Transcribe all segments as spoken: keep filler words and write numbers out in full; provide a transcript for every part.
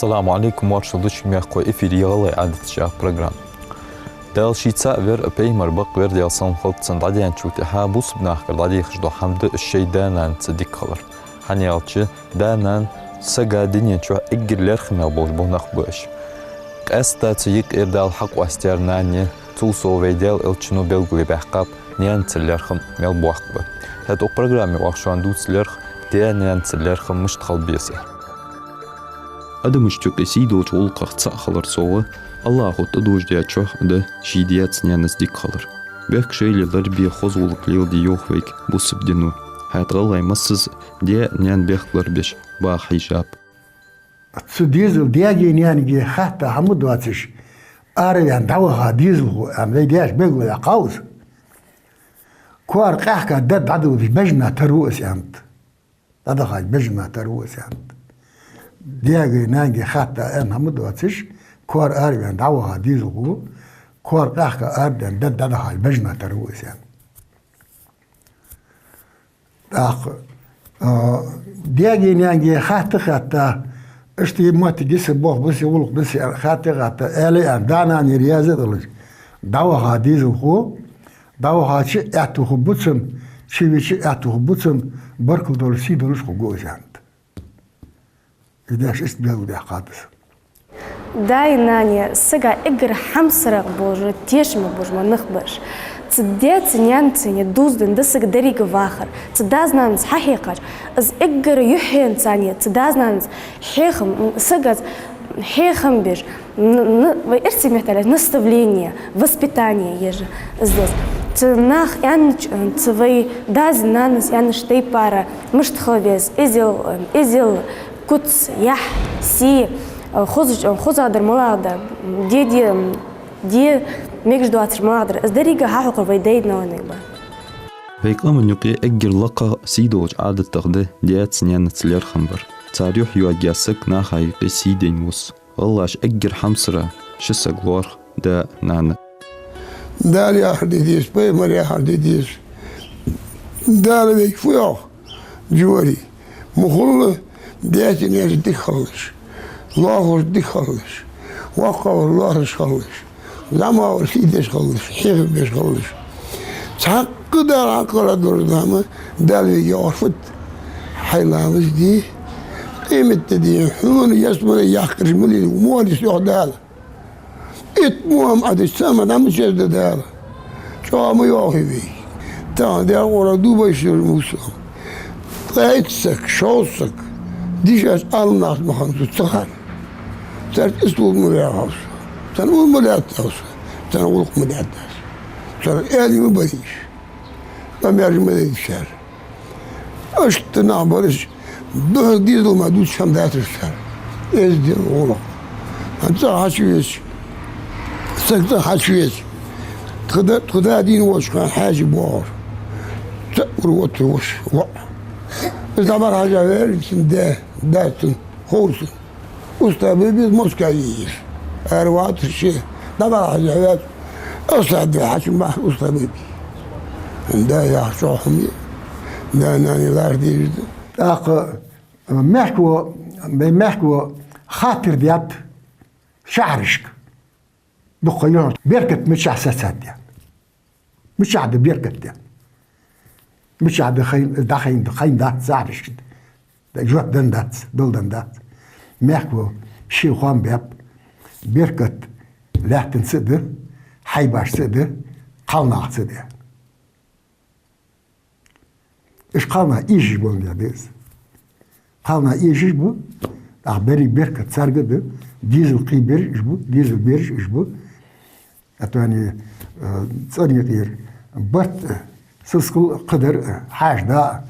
Салам Ӏалайкум, моаршал да шуга, мехкахой, эфире я «ГӀалгӀай Ӏадаташ» яха программа. Дала ший цаӀ вар, пайхамар бакъвар, Даьла салам хилда цунна, дӀадаьнначул тӀехьагӀа бусалба нахагара дӀадехаш дола хӀама да шоай да-нанаца дика хилар. ХӀана аьлча, да-нана сага дунен чу эггара лерхӀаме болаш бола нах ба уж. Къаьстта цу юкъера Дала хьакъоастаяьр нана я, цул совгӀа вай Даьла Элчано белгалбаьккхаб наьнаца лерхӀам мел боккха ба. ХӀаьта укх программе оаха шоана дувца лерхӀ даь-наьнаца лерхӀам мишта хила беза. Адамашта юкъе сий долча гӀулакхех цаӀ хилар совгӀа, АллахӀо тӀадожадаьчоа да ший даьца-наьнаца дика хилар. Бехк шоайла ларбе, хоза гӀулакх леладе йоах вайга бусалба дино. ХӀаьта гӀалгӀай массаза даь-наьна бехк ларбеш баха хьежаб. Цу дезала даьга-наьнага хатта хӀама доацаш, араваьнна дӀаваха дезалхо, аьнна, вай даьша белгалваьккхав из. Коара къаьхка дад дӀадодаш бежана тара ва из, аьннад. ДӀадахача бежана тара ва из, аьннад. Даьга-наьнага хатта аьнна хӀама доацаш, коара араваьнна дӀаваха дезалхо, коара къаьхка араваьнна дад дӀадахача бежана тара ва из, аьннад. ТӀаккха, а, даьга-наьнага хатта-хатта, иштта моттиг йиса, бох биса, гӀулакх биса, хатта-хатта, аьле а, да-нана раьза а долаш, дӀаваха дезалхо, дӀавахача аьттув хургба цунна, чувеча аьттув хургба цунна, баркал долаш, сий долаш хургва из, аьннад. Из даьша иштта белгалдаьккхад из. Даи нанеи сага эггара хьамсарагӀа болаш, тешаме болаш бола нах ба уж. Цу даьца-наьнаца дувзаденна да саг деррига вахар. Цу дас-нанас хьахьекхача, из эггара юххьанца цу дас-нанас хьехам, сага хьехам беш, н-, н-, вай эрсий меттала аьлча, наставление, воспитание еш да из. Цу наха аьннача, цу вай дас-нанас аьннача тайпара мишта хила веза, эзел, эзел, куц, яхь, сий, хоза, хозагӀдар малагӀа да, де, де, де, мегаш доацар малагӀа дар, из деррига хьахьокхар вай даьй-наьнега ба. Вай къаман юкъе эггара лакхагӀа сий долча Ӏадатех да даьца-наьнаца лерхӀам бар. Цар юхь йоагаяь саг наха юкъе сий дайна вус. ГӀалгӀаша эггара хьамсара ши саг лоархӀ да-нана. Дала яхар де деза, пайхамара яхар де деза. Дала вайга фу йоах? Жори, ма хулла даьца-наьнаца дика хилалаш, лоархӀарашца дика хилалаш, воккхагӀвар лоархӀаш хилалаш, зӀамагӀвар сий деш хилалаш, хьехам беш хилалаш. Цхьаккха Дала хьакхара долаш зама Дала вайга йоахар фуд? Хьай ламаз де, къематдийнахьа хьона ялсмале яхкараш ма лелае, мо лис йоах Дала. Итт мо хӀама Ӏадича, цхьа хӀама дӀа ма чуязда Дала. ЧӀоагӀа ма йоахий вай. Тахан Даьла Къуръан дувцаш йола мусулман. Ткъаь итт саг, шовзткъа саг дешаш Ӏаламнах ма хиннад цу ца хана. Царга иштта ма ваьхав со, царна ма лаьттав со, царна гӀулакх ма даьд аз. Царна аьле ма барий уж, къамаьл ма дайдий цар. Иштта нах бар уж, духьал дезал мара дувцаш хӀама дацар цар. Эздел, гӀулакх. ХӀанз цӀагӀа хьачувеча, саг цӀагӀа хьачувеча, тха да, тха да дийна волча хана хьаьже боагӀар. ЦаӀ вар воацар воша, воӀ. Из дӀабӀарахьежа ваьлар цун даь, даь цун, ховр цун. УстагӀа бе беза, Москве еза. Ара вац ше, дӀабӀарахьежа ваьлар. УстагӀа де хьачу мах устагӀа бе. Да яхар чӀоагӀа хӀама я. Да-нана лархӀа дезаш да. ТӀаккха мехко, вай мехко хаттар даьд шахьарашка. Дукха йоах, беркат мичахьа сецад аьнна. Мичахьа да беркат аьнна? Мичахьа да хайна, дӀахайна, хайна дац шахьарашка. Жоп денна дац, дала денна дац. Мехко ший хоам баьб: беркат лаьттанца а да, хьайбашца а да, кхалнахаца а да. Уж кхалнах эшаш болга да из. Кхалнах эшаш ба, тӀаккха берригача беркат царга а да, дезал кхы бераш уж ба, дезал бераш уж ба. Атони, э, цӀернекъера барт, э, сискал, кхыдар, э, хьаьша да,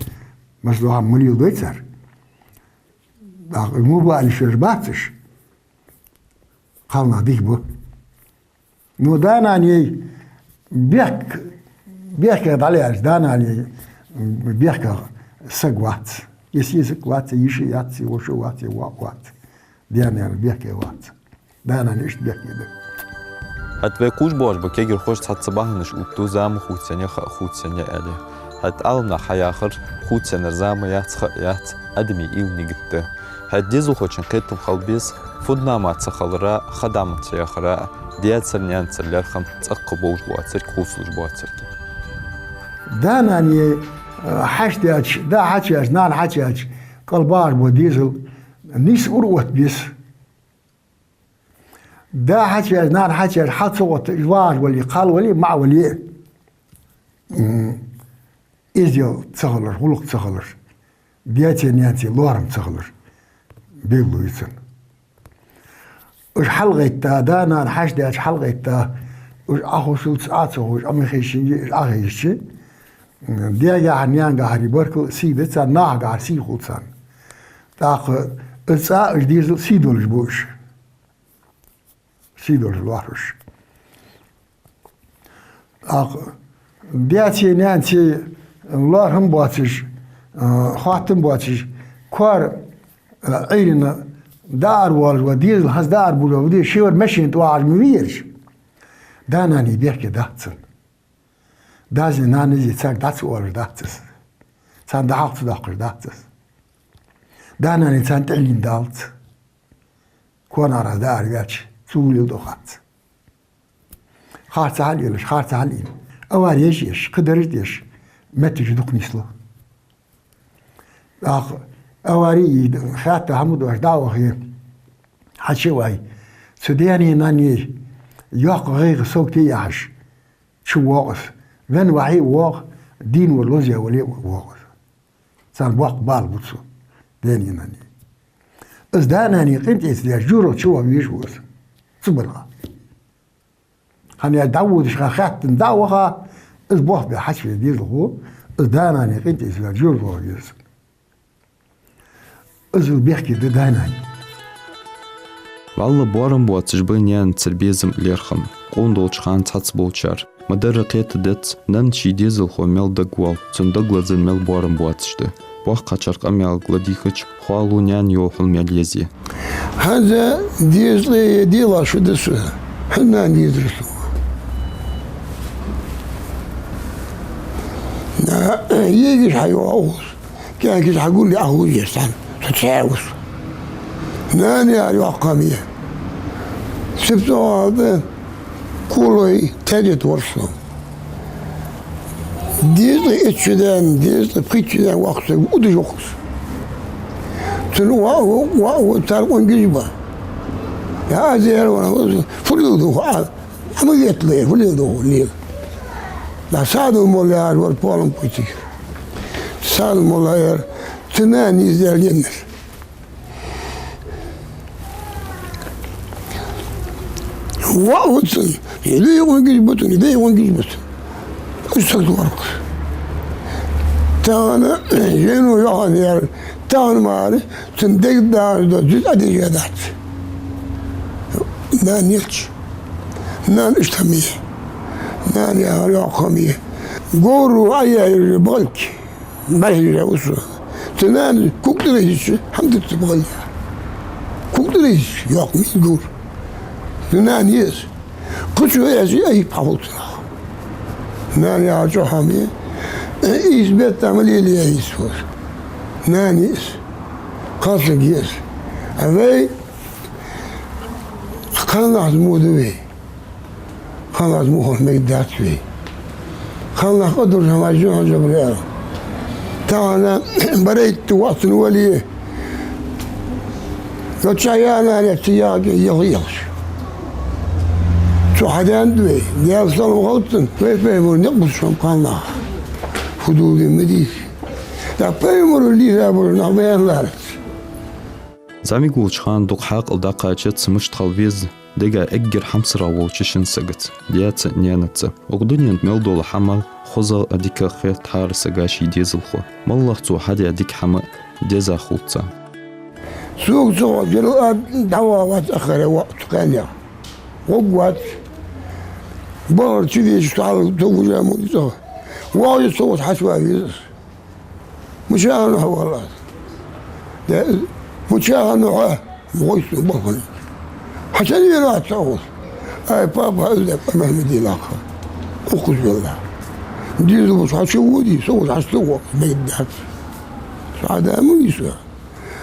масала, хӀама ма леладой цар. ТӀаккха уж мо ба аьле шоаш бац уж. Кхалнах дика ба. Ну, да-нанеи бехк, бехке дӀалаьлча, да-нанеи бехкагӀа саг вац. Е сесаг вац, е йиша яц, е воша вац, е воӀ вац. Даь-наьна бехке вац. Да-нана иштта бехке да. ХӀаьта вай кхувш боагӀаш ба кагирхоша цхьацца бахьанаш оттаду, зама хувцаеннай, ха хувцаеннай аьле. ХӀаьта Ӏаламнаха хьаяхар, хувцаеннар зама яц, ха яц, адамий уйла, нигат да. ХӀаьта дезалхочун кхетам хила беза, Фуннагӏа ца хилара, хадам ца яхара, даьцара, наьнацара лерхӏам цӏаккха болаш боацилга, хувцалуш боацилга. Да-нана, э, хьашт даьча, да хьачаьрча, нана хьачаьрча, кӏалбагӏаш бола дезал нийса ура отта беза. Да хьачаьрча, нана хьачаьрча хьал ца отта, из вагӏаш вале, кхал вале, маӏа вале, м, эздел ца хилар, гӏулакх ца хилар, даьцеи наьнацеи лоархӏам ца хилар белгало я цун. Уж хьалгӏайтта, да-нана хьашт даьча хьалгӏайтта, уж ӏохувшалца, ӏо ца ховш, ӏо ма ховшинге, уж ӏохайшача, м, даьгахьара, наьнагахьара баркал, сий да царна, нахагахьара сий хул царна. Тӏаккха из цӏа, уж дезал сий долаш ба уж. Сий долаш лоархӏаш. Тӏаккха даьцеи наьнацеи лоархӏам боацаш, а, хоаттам боацаш, коара, а, Ӏуйрийна даар воалаш ва, дезал хӏанз даар бужа ва, де шевар машина тӏа вагӏаш ма вий ераш. Да-нанеи бехке дац цун. Даьцеи наьнацеи царга дӏа ца оалаш дац из. Царна дӏахьалха ца доаккхаш дац из. Да-нанеи царна тӏехьлийна далац. Коа нахара даар ваьча, цу вулил дохац. Харцахьа хьалъелаш, харцахьа хьалъийна. Авари еш, еш, кхыдараш деш, метташ дукха нийслу. Тӏаккха авари, хаьтта хӏама дош дӏа а вахе, хьачу вай. Цу даьнеи наннеи йоккха гӏайгӏа, саготе яхьаш чу воагӏа из. Венна вахье а воагӏа, дийна вар лозаве вале а воагӏа из. Царна боккха бала бу цу даьнеи наннеи. Из да-нанеи къинтӏера деш, жожагӏате чу ваха везаш ва из. Цу балха. Хӏана аьлча дӏаводаш ха хаьттан дӏа а ваха, из бохбе хьачуве дезалхо, из да-нанеи къинтӏера деш, жожагӏате ваха веза. Из бехке да да-нана. Валлахӏи, боарам боацаш ба наьнацара безам, лерхӏам. Къона долча хана цхьацца болчар ма дарра кхетадеш да, нанна ший дезалхо мел дагавоал, цун дагалазар мел боарам боацаш да. Боккхагӏчар къамаьлга ладийгӏача, хоалу наьна йола хӏама мел еза. Хӏанз дезале делаш шу да со, хӏанз нана дезар сона. На, егаш хьайоагӏа укхаза. Кӏаьнкаш хьагулъе а хӏама еза царна, со цхьаь ва со. Нана яхар йоккха хӏама я. Сибат тӏа кулой тедет вар со. Дезале итт шу даьнна, дезале пхийтта шу даьнна воккха саг удаш ва укхаза. Цун воӏ, воӏ, воӏ, цар къонгаш ба. Я аз яр вара, фу леладу хьо, а, хӏама ветле, фу леладу хьо, лела. Да Саадул-молла яхаш вар полком кхойташ. Саадул-молла яр, цун нана из яр леннар. Воӏ ва цун, лей къонгаш ба цун, даь къонгаш ба цун. Уж саг вар укхаза. Тахан жайно йоахана яр, тахан мара цун дег дагӏаш дола зуз а дийша дац. Нана елча. Нана иштта хӏама я. Нана яхар йоккха хӏама я. Говр ӏояьй бакъалг. Бахьан из ва со. Цу нана куг тӏара йисача, хӏама дац бакъалга. Куг тӏара йисача, йоккха ма йий говр. Цу нана я из. Кхы чу ваьча, айп хьахул цунах. Нана яхар чӏоагӏа хӏама я. Ийс бетта ма лелае йиса ва из. Нана я из. Кхалсаг я из. А вай кхалнахаца мо да вай. Кхалнахаца мо хила мегаргдац вай. Кхалнах къа долаш хӏама жо хьажа бара. Тахан барайтта вахтана вале, йо чӏоагӏа я нана, цу яхь, яхь, яхь. Цу хьадаьннад вай, Даьла салам хилда цунна, вай пайхамара никъ бувцаш хӏама кхалнах. Фу дувла ма дий. Тӏаккха пайхамара лийса болаш нах баьнна лаьрхӏад. Зӏамига волча хана дукха хьаькъал дӏакхачац мишта хила веза дега эггара хьамсара волча шин сагаца, даьца, наьнаца. Укх дунен тӏа мел дола хӏамал хозагӏа а дикагӏа а хет хӏара сага ший дезалхо. Маллагӏа цо хьадаь дика хӏама деза хул цунна. Сога ца хоатт, гӏерал а дӏаваха вац ахара воӏ цу кхаьннех. Гӏоргвац. Бахар чу везаш, хьал товжа мо цӏа. Ваха йиса со вац хьачува веза. Мичахьа хиннав хьо, валлахӏи? Де, мичахьа хиннав хьо? Вай со бахар. Хьа сенна венав хьо цхьа укхаза? Ай, папа, из да Махьмадий лакха. Укхаза велла. Дезал волча хьачу воде, со вац хьачу вода, бегдац. Со хьада ма вий со.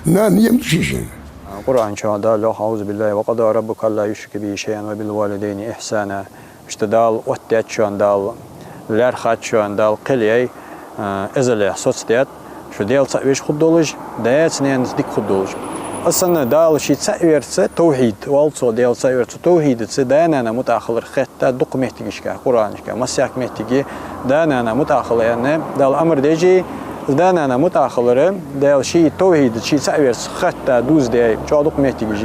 Нана емта шийшина. Къуръан чу Дала йоах: أعوذ بالله، وقضى ربك ألا تشركوا به شيئا وبالوالدين إحسانا. Иштта Дала оттадаьд шоана, Дала лаьрхӀад шоана, Дала кхел яьй, а, эзалехь соцадаьд, шо Даьла цаӀ веш хургдолаш, даьца-наьнаца дика хургдолаш. Из санна Дала ший цаӀ верца, тавхьид оал цох, Даьла цаӀ верца, тавхьидаца да-нана мутӀахь хилар хетта дукха моттигашка, Къуръанашка, массехк моттиге да-нана мутӀахь хила аьнна Дала амар деш, из да-нана мутӀахь хилар Дала ший тавхьидаца, ший цаӀ верца хетта дувзадаьд чӀоагӀа дукха моттигаш.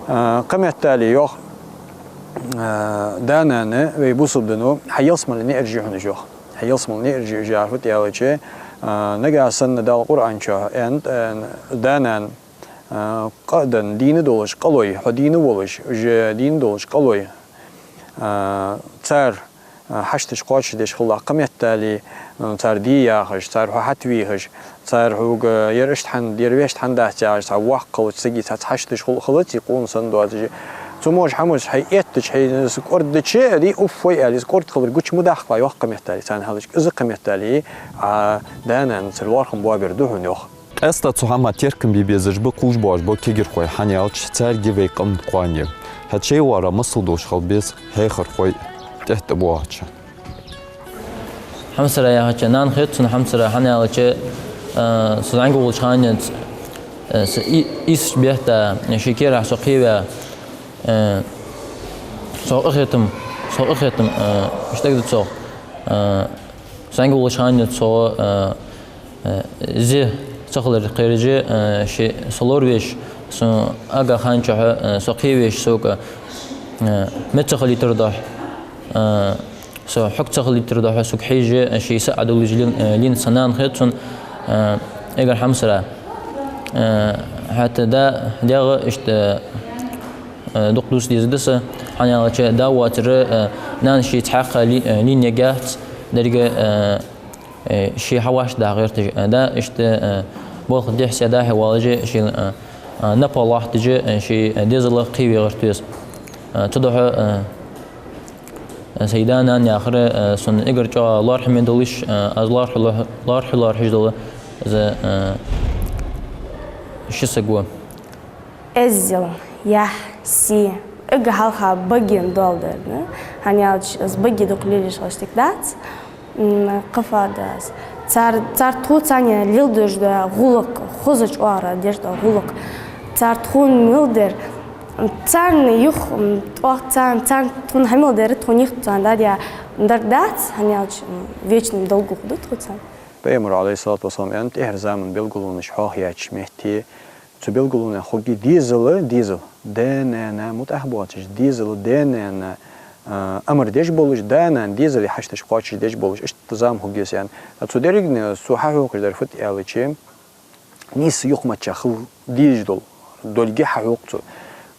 А, кхыметтел йоах, а, да-нана вай бусалба дино хьа ялсмален наӀараш я хьона уж йоах. Хьа ялсмален наӀараш я уж яхар фуд аьлча, а, нагахь санна Дала Къуръан чу аьннад, а, да-нана, а, къа а денна, дийна долаш къалой, хьо дийна волаш, уж дийна долаш къалой, а, цар, а, хьашташ кхоачашдеш хилалахь, кхыметтел, а, цар де яхаш, цар хьо хьатӀавийхаш, цар хьога ер иштта хӀана, ер вешта хӀана дац яхаш, цхьа воккха волча сага цхьацца хьашташ хул-, хилац, из къона санна доацаш. Цу мо хӀамаш хьай эттача, хьайна из кӀордадича, дий, уффой аьле, из кӀордадалар гуча ма даккхалахь йоах кхыметтел, царна хьалхашка. Из кхыметтел, а, да-нанацара лоархӀам боабер да хьона йоах. Къаьстта цу хӀаман теркам бе безаш ба, кхувш боацаш ба кагирхой, хӀана аьлча царга вай къам кхоана я. ХӀаьта шоай лоархӀам масал долаш хила беза хьехархой тӀехьа тӀабоагӀача. Хьамсара яхача нана хет сона Хьамсара, хӀана аьлча, а, со зӀамига волча хана, а, са и-, ийс бетта, ший керахь со кхеваь, а, со къахетам, со къахетам, а, иштта да цох, а, со зӀамига волча хана цо, а, Э, зе ца хилар кхераш, э, ше со лоравеш, со ага хана чухь, э, со кхевеш, сога, э, меца хилийтар духьа, э, со хьога ца хилийтар духьа, сога хьежа, э, ший са Ӏодуллаш лин-, э, лийнна са нана хет сона, э, эггара хьамсара. Э, хӀаьта да, дегӀа иштта, э, дукха дувца дезаш да са, хӀана аьлча да воацар, э, нана ший цхьаккха ли-, э, лийнна яц, деррига, э, Э, ший хьавӀашагӀдахьа гӀерташ, э, да, иштта, э, болх дехьа-сехьа дӀа-хьа воалаш, ший, э, э, напагӀа лоаттадеш, э, ший, э, дезалах кхеве гӀерт веза. Э, цудухьа, э, э, сай да-нана яхар, э, сона эггара чӀоагӀа лоархӀаме долаш, э, аз лоархӀа-, лоархӀа-, лоархӀаш дола из, э, ши саг ва. Эззал, яхь, сий, эггара хьалха баген доал дар, да? ХӀана аьлча из баге дукха лелаеш хилча дика дац. М, кхы фу да аз. Цар, цар тхоца цхьана леладеш дола гӀулакх, хозача оагӀорахьа деш дола гӀулакх. Цар тхона мел дар, царна юха, м, тӀох царна, царна тхона хьа мел дар, тхона юха царна дӀадаь дар дац, хӀана аьлча, м, вечный долг хургда тхоца. Пайхамара, Ӏалайхи ссалату вассалам, аьннад, тӀехьара заман белгалонаш хьоахаяьча метте, цу белгалонех хургья дезала, дезал, да-нана мутӀахь боацаш, дезала, да-нана, а, амар деш болаш, да-нана дезала хьашташ кхоачашдеш болаш, иштта зама хургья из аьнна. Цу дерригача цо хьахьокхаш дар фуд аьлча, нийса юхамаччахьа хила дезаш дола долга хьахьокх цо.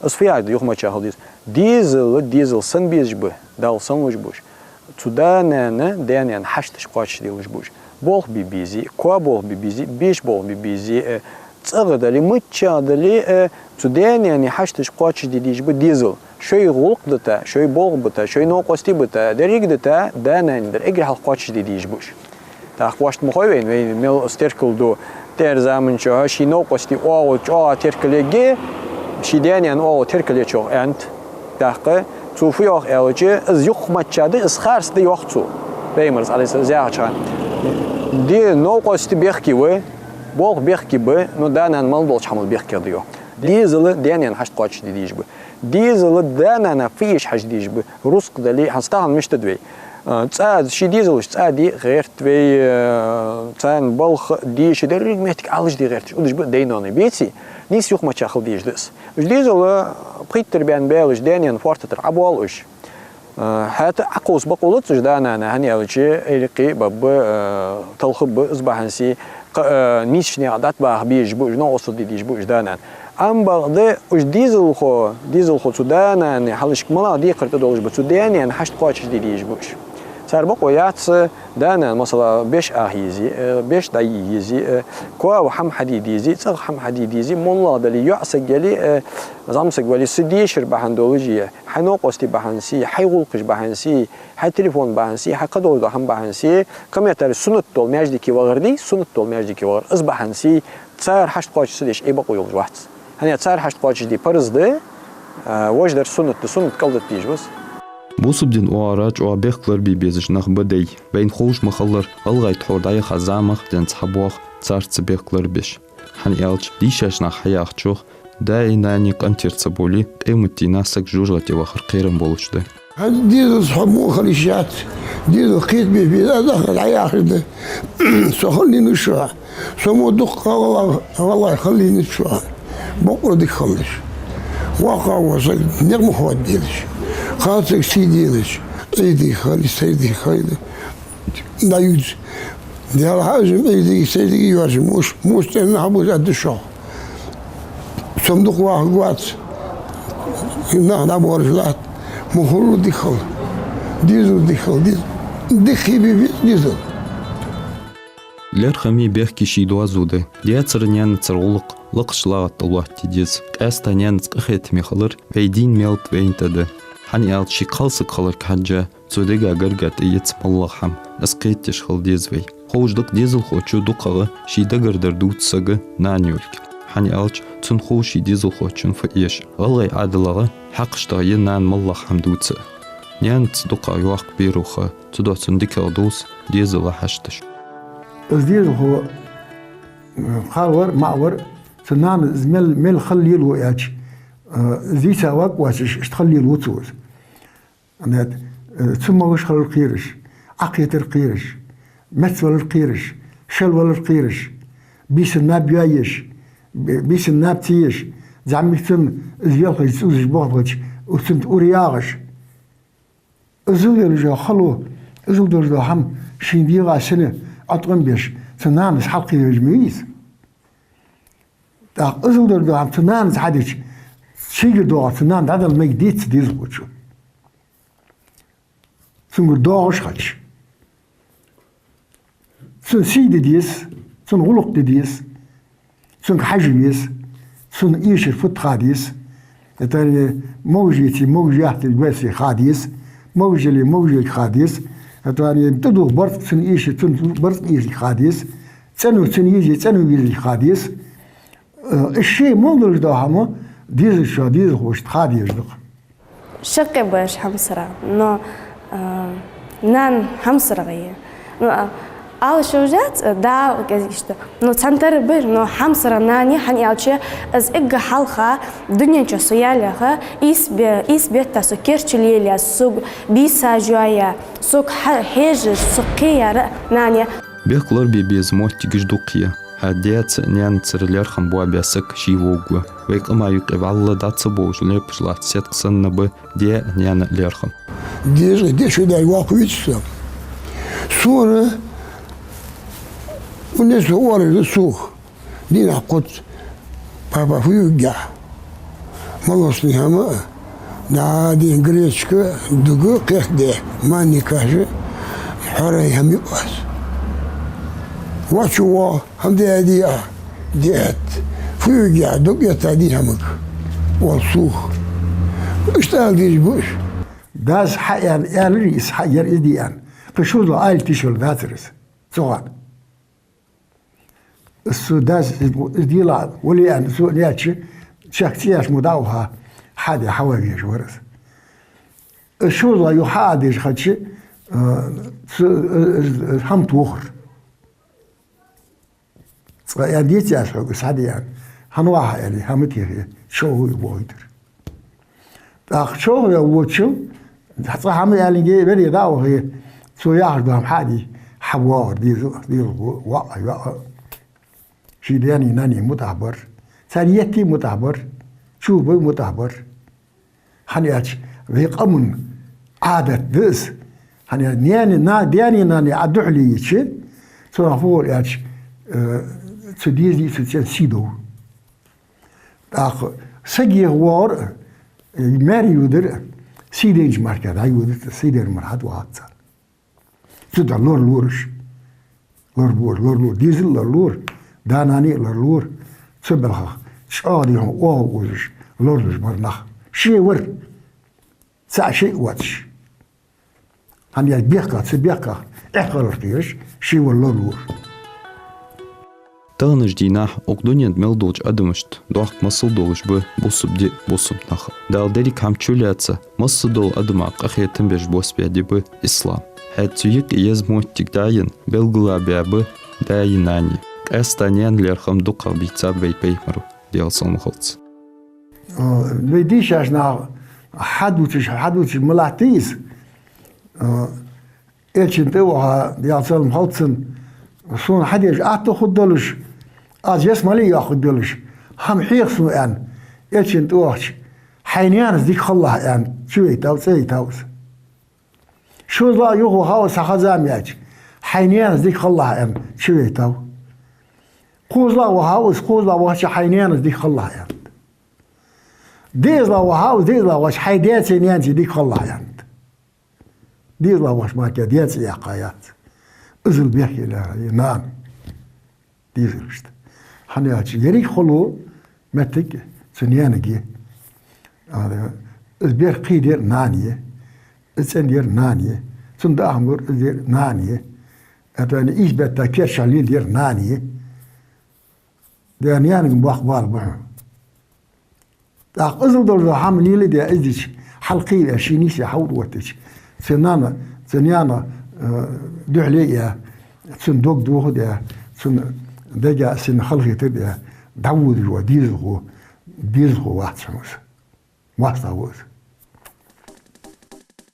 Из фу яхилга да юхамаччахьа хила деза? Дезала, дезал санна безаш ба, Далла санна луш ба уж. Цу да-нана, даь-наьна хьашташ кхоачашде луш ба уж. Болх бе безий, коа болх бе безий, беша болх бе безий, э, цӀагӀа дале, мичча дале, э, цу даь-наьна хьашташ кхоачашде дезаш ба дезал. Шоай гӀулакх дита, шоай болх бита, шоай новкъостий бита, деррига дита, да-нана дар эггара хьалха кхоачашде дезаш ба уж. ТӀаккха вешта ма хой вайна, вайна мел из теркал ду, тӀехьара заман чухь ший новкъостий оагӀув чӀоагӀа теркал ергья, ший даь-наьна оагӀув теркал ечох аьннад. ТӀаккха цо фу йоах аьлча, из юхамаччахьа да, из харц да йоах цо. Пайхамара, Ӏалайхи ссалам, яхача хана. Ди новкъостий бехке ба, болх бехке ба, но да-нана мел долча хӀамал бехке да йоах. Дезала, даь-наьна хьашт кхоачашде дезаш ба. Дезала, да-нана фу эш хьажа дезаш ба. Рузкъа дале, хӀанз тахан мишта да вай. А, цӀа, ший дезалашта цӀа де гӀерт вай, а, царна балха деша, деррига моттиг Ӏалашде гӀерташ, удаш ба дай-ноаной, беций? Нийса юхамаччахьа хила дезаш да из. Уж дезала пхийттара баьнна балаш, даь-наьна фоартатара Ӏобоал уж. А, хӀаьта Ӏокхувса бокъо лац уж да-нана, хӀана аьлча, эли-кхы бабба, а, талхаргба, из бахьанце, кхы, а, нийсача наькъа дӀатӀабаха безаш ба уж, новкъостал де дезаш ба уж да-нана. Амма бакъда уж дезалхо, дезалхо цу да-нана хьалхашка малагӀа декхар тӀадолаш ба, цу даь-наьна хьашт кхоачашде дезаш ба уж. Цар бокъо яц, да-нана, масала, беш Ӏаха езий, э, беш дӀае езий, э, коа хӀама хьаде дезий, цӀагӀа хӀама хьаде дезий, моллагӀа дале, йоӀ саг яле, э, зӀамсаг вале, са дешар бахьан долаш е, хьай новкъостий бахьанце, хьай гӀулакхаш бахьанце, хьай телефон бахьанце, хьай кхыдола хӀама бахьанце, кхыметтел суннат дола маьждиге вахар дий, суннат дола маьждиге вахар, из бахьанце, цар хьашт кхоачаш ца деш, Ӏе бокъо йолаш вац. ХӀана аьлча цар хьашт кхоачашде парз да, а, вож дар суннат да, суннат кӀалдат дезаш ва из. Бусалба дина оагӀорахьа чӀоагӀа бехк лорабе безаш нах ба даьй. Вайна ховш ма хиллара, гӀалгӀай тхьовра дӀаяха замах денз хьабоагӀа царца бехк лорабеш. ХӀана аьлча, дийшача наха хьаяхачох, даи нанеи къинтӀера ца бовле, къематдийнахьа саг жожагӀате вахар кхерам болаш да. ХӀанз дезалца хьо муха хила йиш яц? Дезал кхетабе беза, аз ахар дӀаяхар да. Со хила лийннав шоана. Со мо дукха гӀалгӀай, гӀалгӀай хила лийннав шоана. Бокъо дика хилалаш. Воккха вола саг никъ ма хоаделаш. Кхалсага сий делаш. Ӏийде хиле, сайре хиле. ДӀаювц. Даьла хьажам, Ӏийдеи сайдеи йоажам. Муш, муш цӀена нах буза да шоана. Со-м дукха вахаргвац. Нах дӀабоалаш латт. Ма хулла дика хила. Дезал дика хила. Дезал. Дика хила беза дезал. ЛерхӀами бехки ший доазув да. Даьцара, наьнацара гӀулакх лакхача лагӀа тӀа лоаттаде деза. Къаьстта наьнаца къахетаме хилар вай дийна мел тӀа вайна тӀа да. ХӀана аьлча ший кхалсаг хиларга хьежжа, цо дега гарга тӀаэца моллагӀа хӀама, из кхетадеш хила деза вай. Ховш да-кх дезалхочо дукхагӀа ший дагардар дувца сага нана йолга. ХӀана аьлча цунна хов ший дезалхочун фу эш. ГӀалгӀай Ӏаьдалах хьакъ иштта я нана моллагӀа хӀама дувца. Наьнаца дукхагӀа йоккха бераба, цудухьа цунна дикагӀа довз дезала хьашташ. Из дезалхо, э, кхалвар, маӀавар, цу нанас из мел, мел хила лелаву аьлча, э, из дийца вакъ воацаш, иштта хила лелаву цо из. Нет, э, цу могаш хилар кхераш, Ӏокхетар кхераш, мецвалар кхераш, шелвалар кхераш, бийсан наб йоаеш, б-, бийсан наб ца еш, зӀамига цунна из велхаш, цӀузаш, бохалхача, цунна тӀа ура ягӀаш. Иззал йолаш йола хало, иззал долаш дола хӀама шийна дегӀа сина Ӏоткъам беш, цу нанас хьалкхевеш ма вий из. ТӀаккха иззал долаш дола хӀама цу нанас хьадича, шийгара доагӀар цу нана дӀадала мегаргдий цу дезалхочо? Цунгара доагӀаш хилча. Цунна сий де деза, цунна гӀулакх де деза, цунга хьажа веза, цунна эшар фуд ха деза, хӀаьта а могаш яций, могаш яц, гӀерсий ха деза, могаш яле, могаш яле ха деза, хӀаьта а тӀадувха барзкъа цунна эший, цунна барзкъа эший ха деза, цӀено цунна езий, цӀено езий ха деза. Э, из ше мел долаш дола хӀама дезалхочоа дезалхошта ха дезаш да-кх. Шаккхе ба уж хьамсара, но, э, нана хьамсара гӀе. Ну, а, ала шо вужац, э, да, кӀезига иштта. Ну, цхьан тара ба, но хьамсара нана я, хӀана аьлча, из эггара хьалха дунен чу со ялалехьа, ийс бе-, ийс бетта со керчал лелаяь, сога бийса жоаяь, сога хьа-, хьежаш, сох кхеяьр а нана я. Бехк лорабе беза моттигаш дукха я. Хьа даьца, наьнацара лерхӀам боабаь саг ше вовргва. Вай къаман юкъе вӀалла дӀа ца бовлаш лепаш латта сетка санна ба даь а, наьна а лерхӀам. Деза, дешо даь воккха виц со. Сона, унес оалаш да сох. Дийнахьа кхоъ, папа, фу юргья? Молочни хӀама а, да, дин гречка, дуга кхехде, манни каша, хьорай хӀама юкъас. Вачу во, хӀама де а диа, диат. Фу юргья, дог этта дин хӀамаг. Ол сох. Иштта ала дезаш ба уж. Дас хьа аьл-, аьлар из, хьа яр из диан. Кхы шозлагӀа ала тешал дацар из. ЦугӀан. Цу дас из, из дела вале аьнна, цо нечча, чехка цӀеш мо дӀа а уха, хьаде хьавай веш вар из. Из шозлагӀа юха хьа а деш хилча, э, цу, э, э, хӀама тохар. Цкъа аьнна деций аз хьога, схьаде аьнна. ХӀана ваха аьле, хӀама техе, чӀоагӀа вуй бохийтар. ТӀаккха чӀоагӀа ваь воацачул, цкъа хӀама аьллинге, вере дӀа а вахе, цо яхаш дола хӀама хьаде, хьавоагӀар дезал, дезал во-, воӀ, воӀ. Ший даьнеи нанеи мутӀахьа бар. Царна етте мутӀахьа бар. Чу бай мутӀахьа бар. ХӀана аьлча, вай къаман Ӏадат да из. ХӀана аьлча, наьна, на-, даьнеи нанеи Ӏа духьале йича, цунах фу оал аьлча, э, цу дезала, цу цӀен сий дов. ТӀаккха саг еха воагӀар а, э, маьре йодар а, сий дайнача мара дӀайода, сий дайна мара хьатӀавахац царна. Цудухьа лоралора уж. Лоралора, лоралора. Дезал а лоралора, да-нана а лоралора. Цу балхах чӀоагӀа дика хӀама оагӀув озаш, лоралуш бар нах. Ше вар. ЦаӀ шиъ воацаш. ХӀана аьлча бехках, цу бехках эхь хилар кхераш, ше вар лоралора. Таханарча дийнахьа укх дунен тӀа мел долча адамашта доккха масал долаш ба бусалба ди а, бусалба нах а. Дала деррига хӀама чулоацаш, массадолча адамашта къахетам беш боссабаь ди ба ислам. ХӀаьта цу юкъе еза моттиг дӀаенна белгалбаь ба даи нанеи. Къаьстта наьна лерхӀам дукхагӀа бийцаб вай пайхамара, Даьла салам хилда цунна. А, вай дийшача наха хьадувцаш, хьадувцаш ма латтий из. А, Элчан тӀа ваха, Даьла салам хилда цунна, сона хьадеш атта хургдолаш, аз ялсмале йоаккхаргдолаш, хӀама хьеха сона аьнна, Элчан тӀа вахача, хьай наьнас дика хилалахь аьнна, чувайтав, цӀавайтав из. ШозлагӀа юха вахав из, цхьа ха-зама яьча, хьай наьнас дика хилалахь аьнна, чувайтав. КхозлагӀа вахав из, кхозлагӀа вахача, хьай наьнас дика хилалахь аьннад. ДиъазлагӀа вахав из, диъазлагӀа вахача, хьай даьцеи наьнацеи дика хилалахь аьннад. ДиъазлагӀа вахача мара даь цӀи яьккха яц. Иззал бехке лаьрхӀа я нана. Дезалашта. ХӀана аьлча, еррига хало моттиг цу наьнага я. А, из бер кхийдер нана я. Из цӀендер нана я. Цунна даа хӀама лур из дер нана я. ХӀаьта из бетта керчахьа леладер нана я. Дера наьнага боккха бала ба хьона. ТӀаккха иззал долаш дола хӀама леладе, из дича, хьалкхеваь, ший нийсса хьалъоттача, цу нана, цу наьна, э, духьале а, цун дог дохадаь, цун дега сина халахетар даь, дӀаводаш вола дезалхо, дезалхо вац хьона из. МоастагӀа ва из.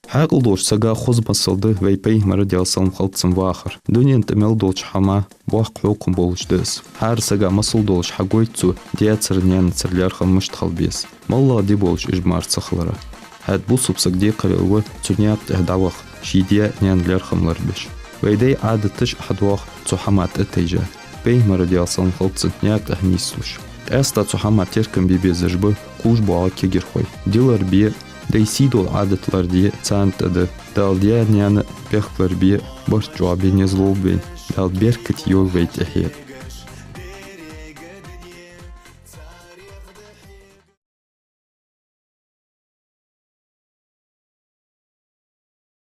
Хьаькъал долча сага хоза масал да вай пайхамара, Даьла салам хилда цунна, вахар. Дунен тӀа мел долча хӀаман боккха хьокхам болаш да из. ХӀара сага масал долаш хьагойт цо даьцара, наьнацара лерхӀам мишта хила беза. МоллагӀа ди болаш уж мара ца хилара. ХӀаьта бусалба саг декхарийла ва цу наькъа тӀа дӀаваха, ший даь, наьна лерхӀам лорабеш. Вай дай Ӏадаташ а хьадоагӀа цу хӀаман тӀатайжа. Пайхамара, Даьла салам хилда цунна, наькъа тӀа нийслуш. Къаьстта цу хӀаман теркам бе безаш ба кхувш боагӀа кагирхой. Ди лорабе, дай сий дола Ӏадат лораде царна тӀа да. Дала даь, наьна бехк лорабе, барт чӀоагӀбе низ лулба вайна. Дала беркате йойла вай тӀехье.